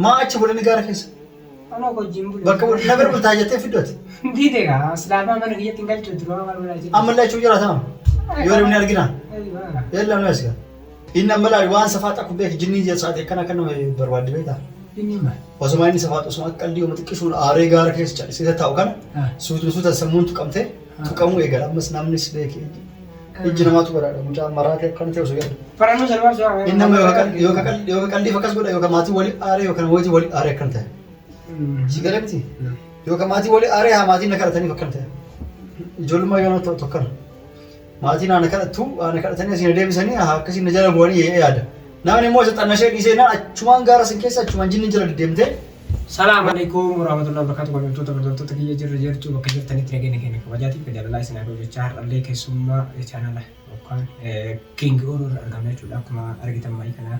Maa achi bulani gaara keessa? Anoo wajjin bulu. Bakka na bira bultaa jettee fiddooti. Diide gaa silaamaa mana kiyyatti hin galchu duraa maal bulaa jiru. Ammallee achuu jiraatama. Yoo namni argina. Yalla nu asga. Inni amma laali waan safaa xaku beek jinnii jedhu sa'atii akkana akka nama barbaadde beektaa. Inni maal? Osuma inni safaa osuma akka qaldii oma xiqqisuun aaree gaara keessa callisee taa'u kana suutuma suuta sammuun tuqamtee tuqamuu eegala. Ammas namnis beek ijji namaatu baraadha. Mucaa maraatee akkana ta'e osoo jedhu. Farannoo salphaa su'aa. Inni amma yoo qaldiif akkas godha yookaan maatii walii aaree yookaan hojii walii aaree akkana ta'e. Si galee miti? Yookaan maatii walii aaree haa maatiin na kadhataniif akkana ta'e. Ijoollummaa yoo ta'u tokkana. Maatiin ana kadhattu ana kadhatanii asiin deebisanii haa akkasiin na jala bu'anii yaada. Namni immoo isa xannashee dhiisee naan achumaan gaara sin keessa achumaan jinni jala deddeemtee. Salaam alaikum warahmatullahi wabarakatuh. Kabajamtoota hordoftoota kiyya jirra jirtu bakka jirtanitti nageenya keenya kabajaatiif jaalalaa isin haa ga'u jechaa har'allee keessummaa chaanala yookaan King Oro irra argamna jechuudha. Akkuma argitan maayii kana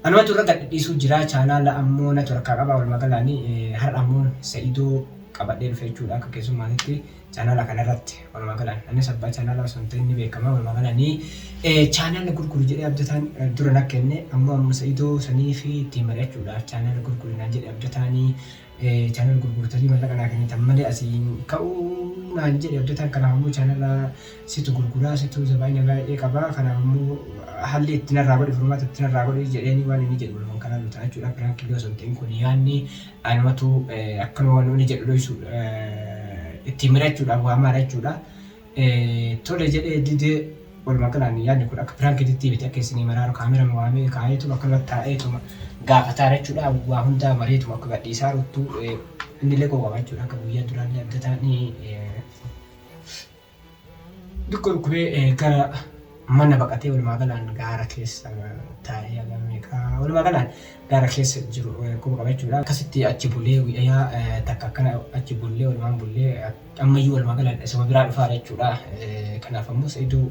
anumatu irra gadhiisuu jira. Chaanaala ammoo natu harkaa qaba. Walumaa galaani har'a ammoo Sa'idoo qabadhee dhufe jechuudha akka keessummaatitti chaanaala kanarratti walumaa galaan. Anis abbaa chaanaala osoo hin ta'in ni beekama. Walumaa galaani chaanaala gurguru jedhee abdataan dura na kenne ammoo amma Sa'idoo sanii fi ittiin mari'achuudhaaf chaanaala gurguru naan jedhe abdataanii chaanala gurgurtanii mallaqa naa kennitan malee asii hin ka'uu naan jedhe abdataan. Kanaaf ammoo chaanala situ gurguraa, situ zabaa'ina baay'ee qaba, kanaaf ammoo haalli itti narraa godhi, furmaata itti narraa godhi jedheeni waan inni jedhu walumaan kanaan nu ta'a jechuudha. Piraank illee osoo hin ta'in kun yaadni anumatu akkanuma waan inni jedhu dhoysu ittiin mari'achuudhaaf waamaadha jechuudha. Tole jedhee didee walumaa galaan yaadni kun akka piraankiitti miti akka isinii maraaru kaamera waamee kaa'eetuma akkanumatti taa'eetuma gaafataa jechuudha. Waa hundaa mareetuma akka gadhiisaa ruttuu inni illee qaba jechuudha. Akka guyyaa duraallee abdataan Dukko dhukkubee gara mana baqatee walumaa galaan gaara keessa taa'ee haga meeqaa walumaa galaan gaara keessa jiru quba qaba jechuudha. Akkasitti achi bulee guyyaa takka akkana achi bullee walumaan bullee ammayyuu walumaa galaan isuma biraa dhufaa jechuudha. Kanaaf ammoo Sa'iduu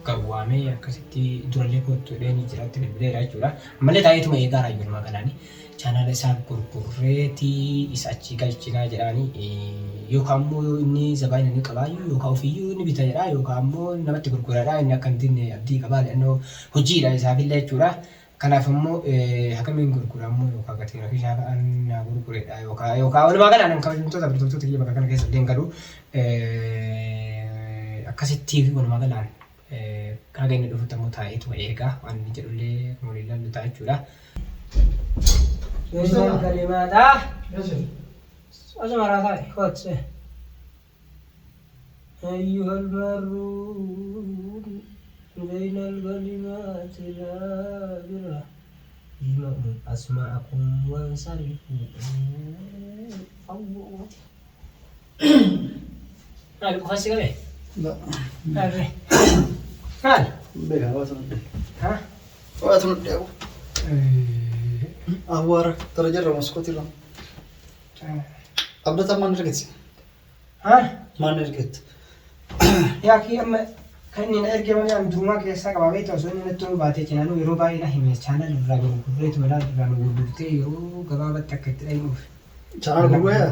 gawwaamee akkasitti durallee koottu jedhee jiraatti bilbileera jechuudha. Ammallee taa'eetuma eegaa raayyuu walumaa galaani. Chaanaala isaa gurgurreeti isa achii galchinaa jedhaani yookaan immoo yoo inni zabaayina ni qabaayyuu yookaan ofiiyyuu ni bita jedha yookaan immoo namatti gurguradha inni akka hin dinne abdii qabaa le'annoo hojiidha isaafillee jechuudha. Kanaaf immoo hakamiin gurgura immoo yookaan gatii rakishaa ta'an naa gurguredha yookaan walumaa galaan kabajamtoota hordoftoota kiyya bakka kana keessa illee hin galu akkasitti walumaa galaan Haga inni dhufutti ammoo taa'eetuma eega. Waan inni jedhullee akkuma waliin ilaallu ta'a jechuudha. Meeshaan kalimaadha. Osuma raasaa kootse. أيها المارون بين الكلمات العابرة اجمعوا أسماءكم وانصرفوا. Maal qofaa si qabee? Maal? Maal? Beekaa waatu nu dhee. Ha? Waatu nu dhee. Awwaara daraja irra maskootii irra. Abdataa maal ergite? Ha? Maal ergite? Yaa kii amma kan inni na erge malee an durumaa keessaa qabaa beektu osoo inni natti himuu baatee cinaanuu yeroo baay'ee na hime chaanal irraa gurgurreetu malaa irraa nu gurgurtee yeroo gabaabatti akka itti dhaynuuf. Chaanaal gurguree?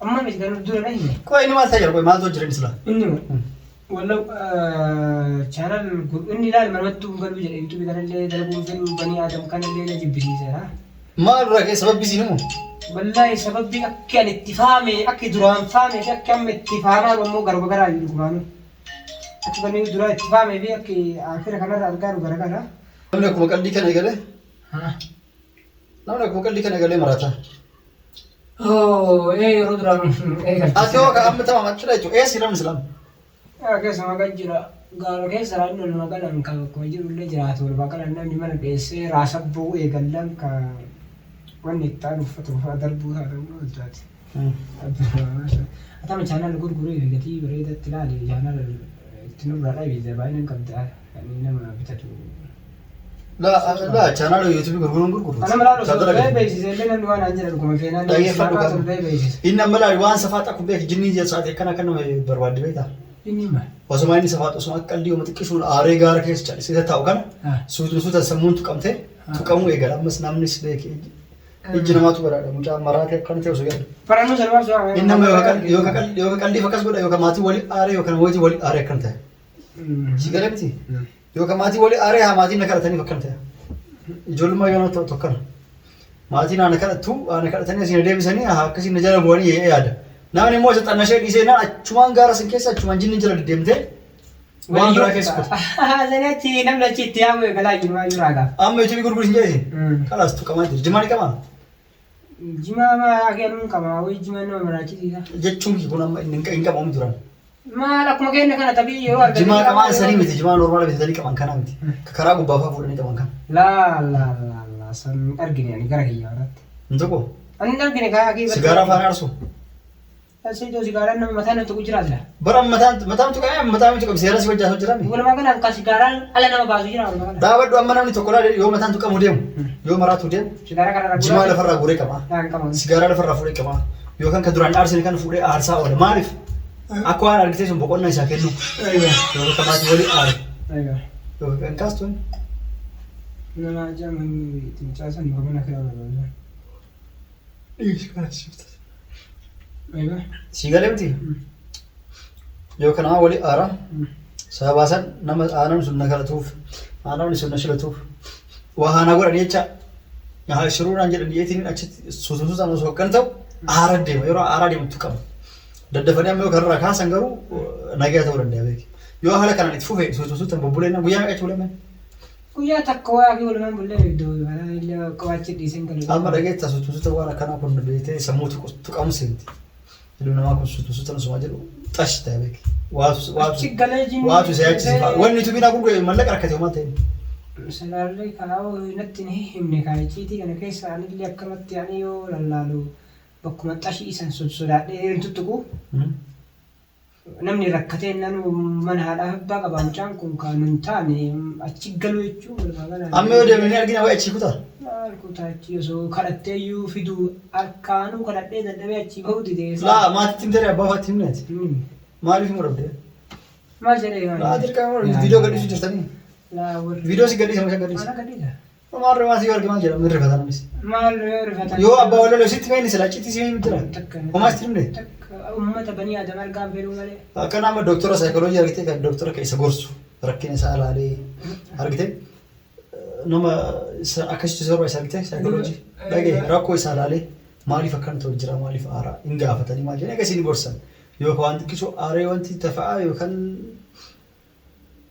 Amma miti kan dura na hime. Qoy inni maal ta'e jira? Qoy maaltu jira inni silaa? Inni walla chaanal inni ilaali manumatti hin galuu jedhe yuutuubii kanallee dalaguu hin fedhu banii aadam kanallee na jibbisiiseera. Maal irraa ka'e sababbi isiin himu? Wallaahi sababbi akki ani itti faame akki duraan faame fi akki amma itti faamaa immoo garuma garaa jiru dhugumaanu. Akki kan inni duraa itti faame fi akki akira kanarra argaaru garagara. Namni akkuma qaldii kana eegale namni akkuma qaldii kana eegalee maraata. Oh, yeroo duraan eegalte. Ati hoo ka amma tamam achirra jechuudha. Eessi namni silaam? Gaara keessa maqaa jira. Gaara keessa namni ol maqalan kan akkuma jirullee jiraatu ol maqalan namni mana dheessee raasabbuu eegallan ka wanni itti aanu uffata uffata darbuu taatan ooltaati. Atama chaanaal gurguree fi gatii bareedatti ilaali chaanaal itti nurraa dhabi baay'inaan qabda kan nama bitatu. Laa laa chaanaala yuutuubii gurguruun gurguru. Ana malaa osoo Chaanaala bahee gadi. beeksise illee namni waan aan jedhan dhuguma feenaan namni Dhaggeeffadhu maqaa kan. osoo bahee beeksise. Inni amma laali waan safaa xaku beek jinnii jedhu sa'aatii akkana akka nama barbaadde beektaa? Inni maal? Osuma inni safaa osuma akka qaldii oma xiqqisuun aaree gaara keessa callisee taa'u kana suutuma suuta sammuun tuqamtee tuqamuu eegala. Ammas namnis beek ijji namaatu baraadha. Mucaa maraatee akkana ta'e osoo jedhu. Farannoo salphaa osoo Inni amma yoo ka qaldiif akkas godha yookaan maatii walii aaree yookaan hojii walii aaree akkana ta'e. Si galee miti? Yookaan maatii walii aaree haa maatiin na kadhataniif akkana ta'e. Ijoollummaa yoo ta'u tokkana. Maatiin ana kadhattu ana kadhatanii asiin deebisanii akkasiin na jala bu'anii yaada. Namni immoo isa xannashee dhiisee naan achumaan gaara sin keessa achumaan jinni jala deddeemtee waan biraa keessa kuta. Sani achi namni achi itti yaamu eegalaa jiru waan jiru hagaa. Amma yuutuubii gurguru hin jedhe. Kalaas tuqamaa jira. Jimaa ni qabaa? Jimaa maa kennuun qaba wayii jimaa nama maraachisiisa. Jechuun kun amma inni hin qabamu turan. Maal akkuma kenna kana tabii yeroo argatan. Jimaa qabaan sanii miti jimaa normaala bitatanii qaban kana miti. Karaa gubbaa fa'aa fuudhanii qaban kana. Laa laa laa laa san argine ani gara kiyyaa irratti. Hin tuqu. Ani hin argine kaa kiyya. Sigaaraa faana aarsu. Asii sigaaraan nama mataa nama tuqu jira sila. Bara mataan mataan tuqamee mataan tuqame seera si wajjin jirame. Walumaa galaan kan sigaaraan ala nama baasu jira walumaa galaan. Dhaabadhu amma namni tokko laale yoo mataan tuqamu deemu yoo maraatu deemu Sigaaraa kana irraa jimaa lafarraa guuree qaba. Naan qabu. Sigaaraa lafarraa fuudhee qaba. Yookaan kan duraan aarsine kan fuudhee aarsaa oola. Maaliif? Akka waan argitee sun boqonnaa isaa kennu. Yookaan kan maatii walii aare. Yookaan kan kaastuun. Nama ajaa'iba ittiin caasan mana kira barbaadu. Si galee miti? Yookaan nama walii aara. Sababaa san nama aanan sun na kadhatuuf aanan sun na shilatuuf waa haanaa godhan jecha shiruudhaan jedhan dhiyeetiin achitti suutumsuutaan osoo akkan ta'u aara deema yeroo aaraa deemtu qaba. Daddafanii amma yoo kanarraa kaasan garuu nagaa ta'uu danda'a beeki. Yoo haala kanaan itti fufe suutumsuutaan bubbuleen guyyaa meeqa achi bulee? Guyyaa takka waa fi walumaan bullee iddoo mana illee qabaachuu dhiiseen galu. Amma dhageetta suutumsuutaan waan akkanaa kun beektee sammuu tuqamu seenti. Ilmi namaa kun suutumsuutaan osuma jedhu xash ta'e beeki. Achi galee jinni. Waatu isa yaachisifa. Wanni tubii naa gurgure mallaqa rakkate homaa ta'e. Salaallee kaa'uu natti hin himne kaa'ichiitii kana keessa anillee akkanumatti ani yoo lallaalu bakkuma xashii isan sodaadhee hin tuttuqu. Namni rakkatee nanu mana haadhaa abbaa qaba mucaan kun kan nun taane achi galuu jechuun walumaa galaan. Amma yoo deemnee argina waa'ee achii kutaa. Maal kutaa achi osoo kadhattee iyyuu fiduu harkaanuu kadhadhee dadhabee achii bahuu dide. Laa maatiitti himtee abbaa faatti himneeti. Maaliif himuu dhabdee? Maal jedhee maal? Laa dirqama viidiyoo gadhiisu jirtanii. Laa warri. Viidiyoo si gadhiisa moo isa gadhiisa? Maal gadhiisa? Maal maatii yoo arge maal jedhamu hin rifatan anis. Maal yoo rifatan? Yoo abbaa waloloo sitti mee inni silaa citti si himti jira. Homaa sitti himne? Takka uummata banii aadam argaan fedhuu malee. Akka nama doktora saayikoloojii argitee kan doktora keessa gorsu rakkina isaa ilaalee argitee nama akkasitti sirba isa argitee saayikoloojii dhagee rakkoo isaa ilaalee maaliif akkana ta'u jira maaliif aaraa hin gaafatanii maal jedhanii akkasiin gorsan yookaan waan xiqqisoo aaree wanti tafa'aa yookaan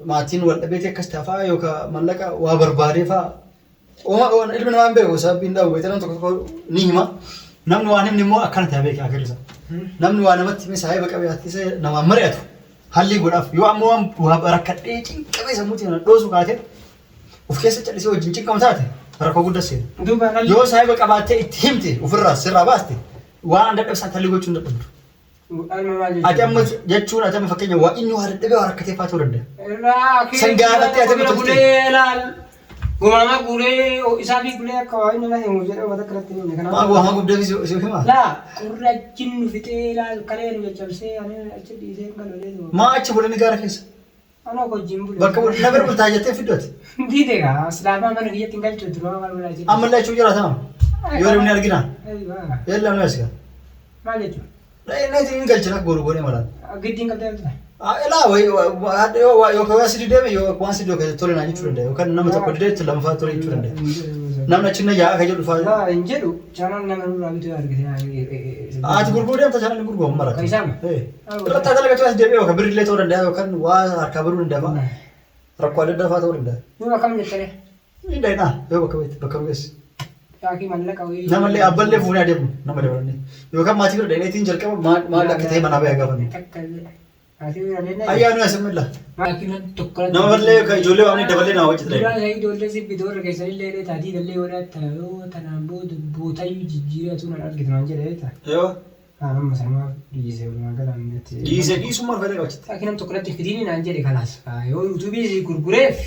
maatiin wal dhabeetii akkas tafa'aa yookaan mallaqa waa barbaadee fa'aa. Ilmi namaa hin beeku sababbiin dhabu beektan tokko tokko ni hima. Namni waan himni immoo akkana ta'e beeka agarsiisa. Namni waa namatti hime saahiba qabeessa namaan mari'atu hallii godhaaf yoo ammoo waan waa rakkadhee cinqamee sammuutti na dhoosu kaate of keessa callisee wajjin cinqamu taate rakkoo guddaa seena. Duuba dhalli. Yoo saahiba qabaattee itti himte ofirraa sirraa baaste waan dadhabsaan hallii gochuu hin dadhabdu. Alma maal jechuudha? Ati amma jechuun ati amma fakkeenya waa inni waa dadhabee waa rakkatee fa'aa ta'uu danda'a. Irraa San gaafattee ati amma tolchite. Bulee laal. Gumamaa guuree isaa fi bulee akka waa inni na himu jedhee uummata akkanatti hin himne. Maal Kanaaf. waa guddaa si hima? Laa qurri achiin nu fixee laal kalee nu caccabsee ani achi dhiisee hin galu jedhee. Maa achi bulanii gaara keessa? Anoo wajjin bule. Bakka na bira bultaa jettee fiddooti. Diide gaa islaamaa mana kiyyatti hin galchu duruma maal bulaa jedhu. Ammallee achuu jiraatama. Yoo deemnee argina. Aywa. Yalla nu asika. Maal jechuudha? Inni hin galchina goru goonee malaan. Giddiin qabdee jirta. Ilaa yookaan waan si dideeme yookaan waan si didee tole naa jechuu danda'a yookaan nama tokko didee lammaffaa tole jechuu danda'a. Namni achi na yaa'a kan jedhu fa'aa. Laa hin jedhu chaanaan nama nurraa bituu argite. Ati gurguruu deemta chaanaan gurguramu mara. Kan isaa moo? Irratti haa dalagatu as deebi'ee yookaan birrillee ta'uu danda'a yookaan waa harkaa baruu danda'a fa'a. Rakkoo adda addaa fa'aa ta'uu danda'a. Yoo akkam jettee Ni danda'a yoo bakka beekte bakka bu'eessi. yaakii mallaqa wayii. Namallee abballee fuunee adeemu nama dabalannee yookaan maatii bira dhaqneetiin jalqaba maal akka ta'e manaa bayaa gaafanne. Takka illee. Maatii bira deemnee. Ayyaanu asimilla. Maatii nan tokko. Nama ballee yookaan ijoollee waamnee daballee nama wajji Duraan ta'e. isaa ijoollee si bitoo irra keessan illee illee taatii illee yoo dhatta yoo tanaan booda bootayyuu jijjiiree tuu nan argitu naan jedhe beektaa. Yoo Haa amma sanumaaf dhiisee walumaa galaan natti. dhiisee dhiisummaan fedha qabachitti. Laakiin nam tokko natti fidiini naan jedhe kalaas. Yoo yuutuubii si gurgureef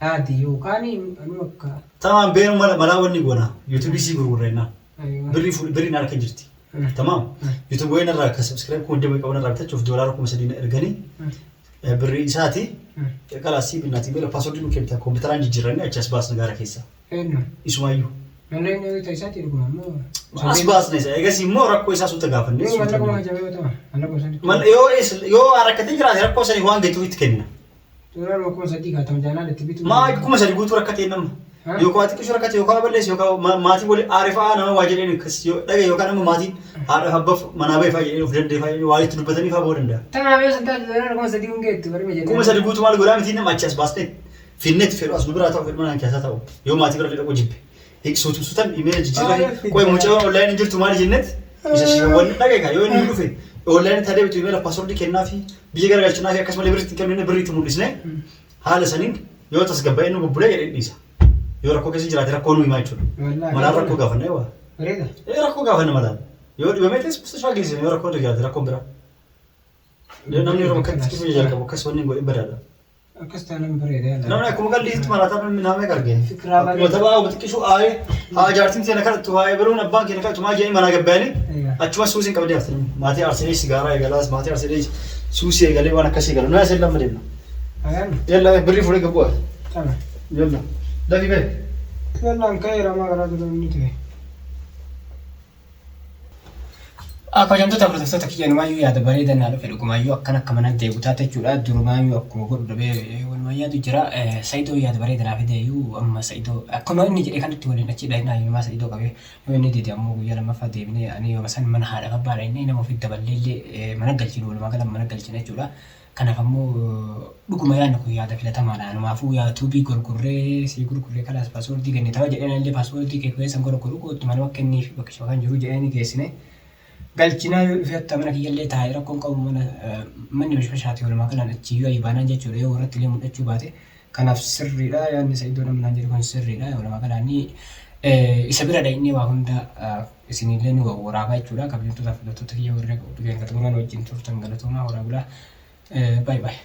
haati yookaan anu akka. Tamaan beenu mala malaa wanni goona yuutuubii sii gurgurreenna. Birrii fuudhi birriin harka jirti. Tamaam yuutuubii wayin irraa akka sabskiraayib kuma dhibba qaban irraa bitachuuf $3,000 erganii birrii isaati. Kalaas sii binnaatiin beela paaswordii nu kennita kompiitaraan jijjiirranne achi as baasna gaara keessa. Eenyu? Isumaayyuu. Malleen yoo ta'e isaati dhuguma ammoo. As baasna isa egas immoo rakkoo isaa suuta gaafanne. Yoo mallaqa maa jabee yoo ta'u mallaqa osoo Mal yoo yoo rakkatee jiraate rakkoo sanii waan gatuuf itti kenna. $3,000 kaatama jaanaan itti bitu. Maa 3,000 guutuu rakkatee nama. Yookaan xiqqishu rakkate yookaan balleessu yookaan maatii wali aare fa'aa nama waa jedheen akkas yoo dhagaye yookaan amma maatiin haadha abbaaf manaa ba'e fa'aa jedheen of danda'e fa'aa waa itti dubbatanii fa'aa ba'uu danda'a. Tanaaf yoo san taate doolaara 3000 hin geettu bari ma jennee. 3000 guutuu maal godhaa miti nama achi as baasnee finnetti fedhu as nu biraa ta'u fedhu mana keessaa ta'u yoo maatii bira dhaquu jibbe. Suutum suutan imeela jijjiirraa qoy mucayyoon online hin jirtu maali jennet isa wanni dhagaye kaa yoo inni dhufe online itti adeemtu imeela paaswordii kennaa fi biyya garagalchinaa fi akkasumallee birriitti kennine birriitti mul'isne haala saniin yoo tasgabba'ee nu bubbulee jedhee dhiisa. Yoo rakkoo keessa jiraate rakkoo nu himaa jechuudha. Malaan rakkoo gaafanna yoo. Bareeda. Ee rakkoo gaafanna malaan. Yoo dhibamee ta'es mustashfaa geessina yoo rakkoon jiraate rakkoon biraa. Namni yeroo bakka itti dhufu jalqabu akkas wanni hin godhin badaadha. Akkas taanaan bareeda. Namni akkuma qalliitti maraataa namni nama meeqa argee? Fikiraa Akkuma bareeda. taphaa obbo xiqqishuu aayee haa jaartiin teena kadhattu haa ebaluun abbaan keenya kadhattu maa jedhanii manaa gabbayanii achuma suusiin qabdee hafte namni. Maatii aarsinee sigaaraa eegalaas maatii aarsinee suusii eegalee waan akkasii eegala. Nuyi asii lama deemna. Ayaan. Yalla birrii fuudhee gabbu'a. Tana. Yalla. Dafii bee. Yallaan ka'eera maa garaa dura inni ta'e. Kabajamtoota hordoftoota kiyya numaayyuu yaada bareeda naa dhufe dhugumaayyuu akkan akka mana deebu taate jechuudha. Durumaayyuu akkuma godhu dhabee walumaa yaadu jira. Sa'idoo yaada bareeda naa fideeyyuu amma Sa'idoo akkuma inni jedhe kanatti waliin achi dhaqnaa yooma Sa'idoo qabee yoo inni dide ammoo guyyaa lammaffaa deebinee ani yooma san mana haadha abbaadha inni nama ofitti daballeellee mana galchinu walumaa gala mana galchina jechuudha. Kanaaf ammoo dhuguma yaadni kun yaada filatamaadha. Anumaafuu yaa tuubii gurgurree sii gurgurree kalaas paaswoordii kenne ta'a jedheen anillee paaswoordii kee keessan gorgoru kootti manuma kenniif bakka shabakaan jiru jedhee ni geessine. Galchinaa yoo dhufee hatta mana kiyyallee taa'ee rakkoon qabu mana manni bashbashaati walumaa galaan achiyyuu ayyibaanaan jechuudha yoo warratti illee mul'achuu baate. Kanaaf sirriidha yaadni Sa'idoo namni naan jedhu kun sirriidha walumaa galaan isa bira dhaqnee waa hunda isinillee ni waraabaa jechuudha. Kabajamtootaaf hordoftoota kiyya warri qophii keenya xumuraan wajjin turtan galatoomaa horaa bulaa. Baay baay.